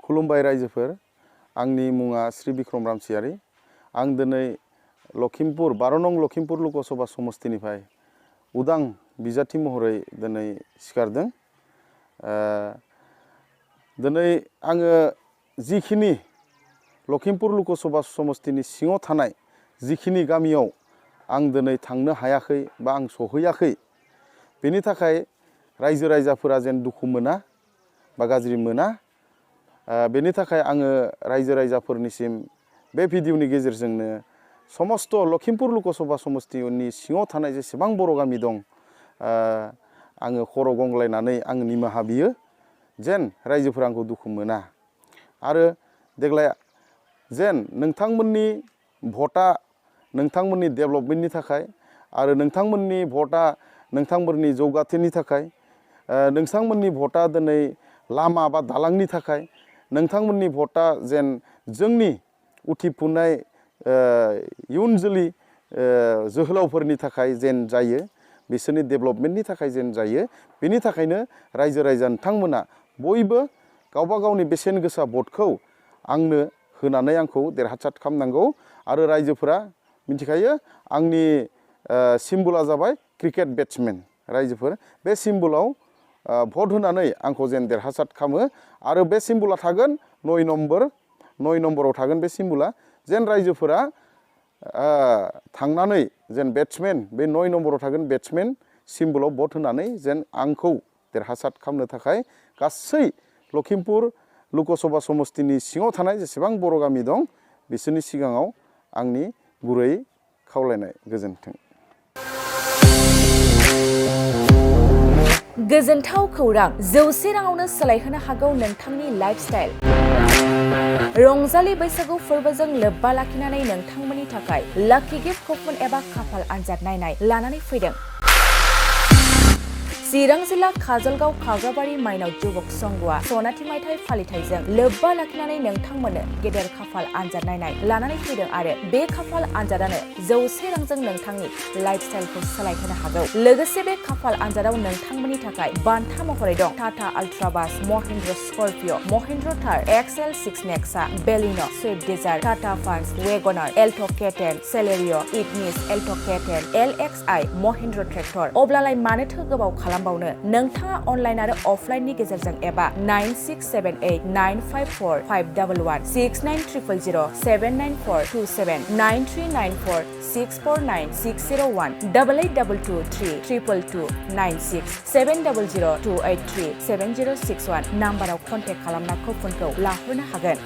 खुलुमबाय रायजोफोर आंनि मुङा श्री बिक्रम रामसियारि आं दिनै लखिमपुर 12 नं लखिमपुर लोकसभा समस्तिनिफ्राय उदां बिजाथि महरै दिनै सिखारदों दिनै आङो जिखिनि लखिमपुर लोकसभा समस्तिनि सिङाव थानाय जिखिनि गामियाव आं दिनै थांनो हायाखै बा आं सहैयाखै बेनि थाखाय रायजो राजाफोरा जेन दुखु मोना बा गाज्रि मोना बेनि थाखाय आङो रायजो राजाफोरनिसिम बे भिडिअनि गेजेरजोंनो समस्त लखिमपुर लोकसभा समस्तिनि सिङाव थानाय जेसेबां बर' गामि दं आङो खर' गंग्लायनानै आं निमाहा बियो जेन रायजोफोरा आंखौ दुखु मोना आरो देग्लाय जेन नोंथांमोननि भटआ नोंथांमोननि डेभेलपमेन्टनि थाखाय आरो नोंथांमोननि भटआ नोंथांमोननि जौगाथायनि थाखाय नोंथांमोननि भटआ दिनै लामा बा दालांनि थाखाय नोंथांमोननि भटआ जेन जोंनि उथिफुनाय इयुन जोलै जोहोलावफोरनि थाखाय जेन जायो बिसोरनि डेभेलपमेन्टनि थाखाय जेन जायो बेनि थाखायनो रायजो राजा नोंथांमोना बयबो गावबा गावनि बेसेन गोसा भटखौ आंनो होनानै आंखौ देरहासार खालामनांगौ आरो रायजोफोरा मिथिखायो आंनि सिम्बला जाबाय क्रिकेट बेट्समेन रायजोफोर बे सिम्बलाव भट होनानै आंखौ जेन देरहासार खालामो आरो बे सिम्बला थागोन 9 नम्बराव थागोन बे सिम्बला जेन रायजोफोरा थांनानै जेन बेट्समेन बे 9 नम्बराव थागोन बेट्समेन सिम्बलाव भट होनानै जेन आंखौ देरहासार खालामनो थाखाय गासै लखिमपुर लोकसभा समस्तिनि सिङाव थानाय जेसेबां बर' गामि दं बिसोरनि सिगाङाव आंनि गुरै खावलायनाय गोजोन्थों। गोजोनथाव खौरां 100 राङावनो सोलायहोनो हागौ नोंथांनि लाइफस्टाइल रंजालि बैसागु फोरबोजों लोब्बा लाखिनानै नोंथांमोननि थाखाय लाकी गिफ्ट कुपन एबा खाफाल आनजाद नायनाय लानानै फैदों चिरां जिल्ला काजलगाव खाग्राबारि माइनाव जुबक संघआ सनाथि मायथाइ फालिथायजों लोब्बा लाखिनानै नोंथांमोननो गेदेर खाफाल आनजाद नायनाय लानानै फैदों आरो बे खाफाल आनजादानो 100 रांजों नोंथांनि लाइफस्टाइलखौ सोलायहोनो हागौ लोगोसे बे खाफाल आनजादाव नोंथांमोननि थाखाय बान्था महरै दं Tata Ultra bus Mahindra Scorpio' Mahindra Thar XL 6 Nexa Baleno' Swift Dzire Tata Punch Wagon R Alto' K ten Celerio' Ignis Alto' K ten LXI Mahindra tractor अब्लालाय मानोथो गोबाव खालामबावनो नोंथाङा अनलाइन आरो अफलाइननि गेजेरजों एबा 9678954511 69300794279 9394649649 8822232296 7002837061 नाम्बाराव कन्टेक्ट खालामना कुपनखौ लाहरनो हागोन।